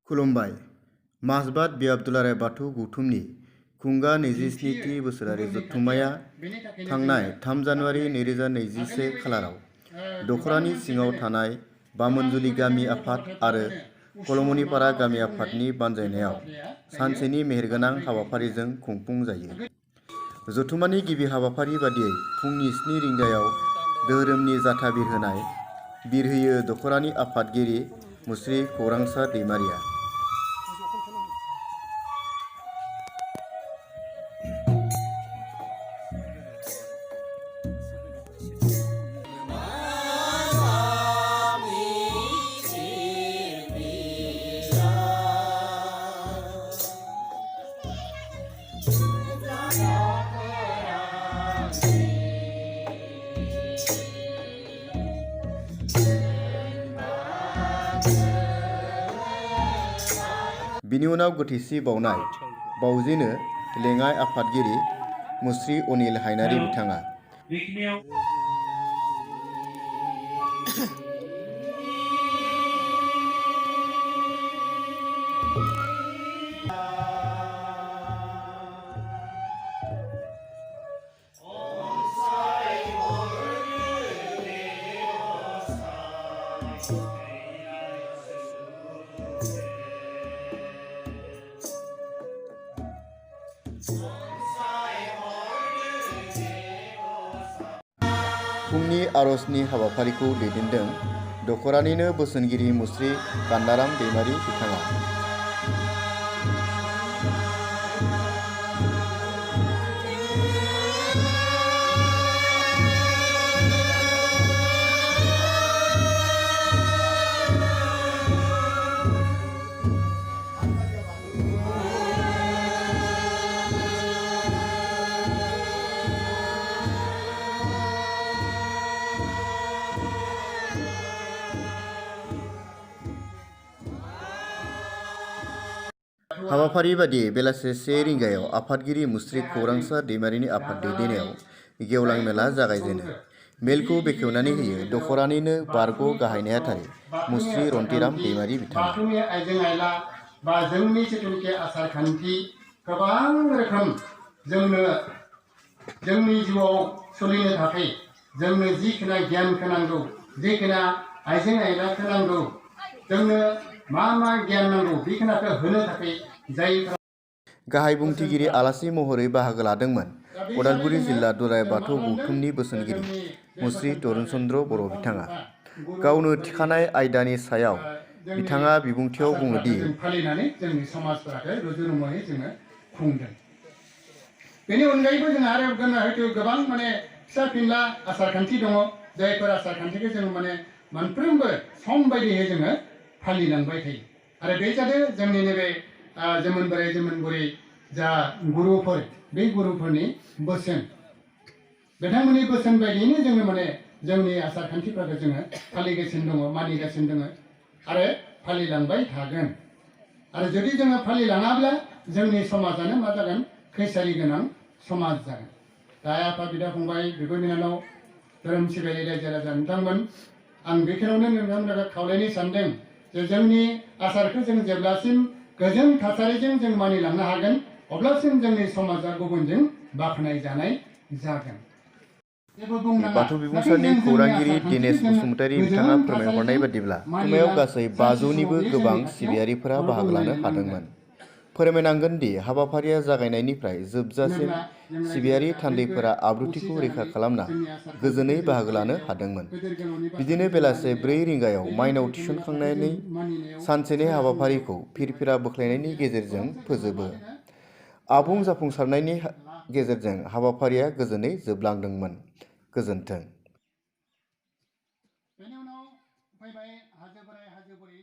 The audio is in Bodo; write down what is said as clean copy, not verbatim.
खुलुमबाय। मासबाद बि दुलाराय बाथौ गौथुमनि खुंगा 27थि बोसोरारि जथुम्माया थांनाय 3 जानुवारि 2021 खालाराव दखरानि सिङाव थानाय बामोनजुलि गामि आफाद आरो कलमनिपारा गामि आफादनि बानजायनायाव सानसेनि मेहेरगोनां हाबाफारिजों खुंफुंजायो। जथुम्मानि गिबि हाबाफारि बादियै फुंनि 7 रिंगायाव धोरोमनि जाथा बिरहोयो दखरानि आफादगिरि मुस्रि खौरांसार दैमारिया। बिनि उनाव गोथैसि बावनाय बावजेनो लेङाइ आफादगिरि मुस्रि अनिल हायनारि बिथाङा। फुंनि आरजनि हाबाफारिखौ दैदेनदों दखरानिनो बोसोनगिरि मुस्रि कान्दाराम दैमारि बिथाङा। हाबाफारि बादियै बेलासे 1 रिंगायाव आफादगिरि मुस्रि खौरांसार दैमारिनि आफाद दैदेननायाव गेवलां मेला जागायजेनो। मेलखौ बेखेवनानै होयो दखरानिनो बारग' गाहाय नेहाथारि मुस्रि रन्तिराम दैमारि बिथाङा। बाथौनि आइजें आइला बा जोंनि जिथुनिखि आसार खान्थि गोबां रोखोम जोंनि जिउआव सोलिनो थाखाय जोंनो जिखिना गियानखौ नांगौ, जिखिना आइजें आइलाखौ नांगौ, जोंनो मा गियान नांगौ बेखिनिखौ होनो थाखाय जायफोरा गाहाय बुंथिगिरि आलासि महरै बाहागो लादोंमोन उदालगुरि जिल्ला दुलाराय बाथौ गौथुमनि बोसोनगिरि मुस्रि तरुण चन्द्र बर' बिथाङा। गावनो थिखानाय आयदानि सायाव बिथाङा बिबुंथियाव बुङोदि फालिनानै जोंनि समाजफोरखौ रुजु रुमुयै जोङो खुंदों। बेनि अनगायैबो जोंहा आरो हयथ' गोबां फिसा फिनला आसार खान्थि दङ, जायफोर आसार खान्थिखौ जों मोनफ्रोमबो सम बायदियै जोङो फालिलांबाय थायो। आरो बे जादों जोंनि नैबे जोमोन बोराइ जोमोन बुरै जा गुरुफोर, बे गुरुफोरनि बोसोन, बिथांमोननि बोसोन बायदियैनो जोङो जोंनि आसार खान्थिफोरखौ जोङो फालिगासिनो दङ, मानिगासिनो दङ आरो फालिलांबाय थागोन। आरो जुदि जोङो फालिलाङाब्ला जोंनि समाजानो मा जागोन? खैसारि गोनां समाज जागोन। दा आफा बिदा फंबाय, बिब' बिनानाव, धोरोम सिबियारि रायजो राजा नोंथांमोन, आं बेखिनियावनो नोंथांमोनखौ खावलायनो सानदों जे जोंनि आसारखौ जों जेब्लासिम गोजोन थासारिजों जों मानिलांनो हागोन, अब्लासिम जोंनि समाजा गुबुनजों बाख्नाय जानाय जागोन। बाथौ बिबुंसारनि खौरांगिरि दिनेश बसुमतारी बिथाङा फोरमायहरनाय बादिब्ला जथुम्मायाव गासै 500निबो गोबां सिबियारिफोरा बाहागो लानो हादोंमोन। फोरमायनांगोन दि हाबाफारिया जागायनायनिफ्राय जोबजासिम सिबियारि थान्दैफोरा आब्रुथिखौ रैखा खालामना गोजोनै बाहागो लानो हादोंमोन। बिदिनो बेलासे 4 रिंगायाव माइनाव थिसनखांनानै सानसेनि हाबाफारिखौ फिरफिरा बोख्लायनायनि गेजेरजों फोजोबो। आबुं जाफुंसारनायनि गेजेरजों हाबाफारिया गोजोनै जोबलांदोंमोन। गोजोन्थों। बेनि उनाव फैबाय हाजो बोराइ हाजो बुरै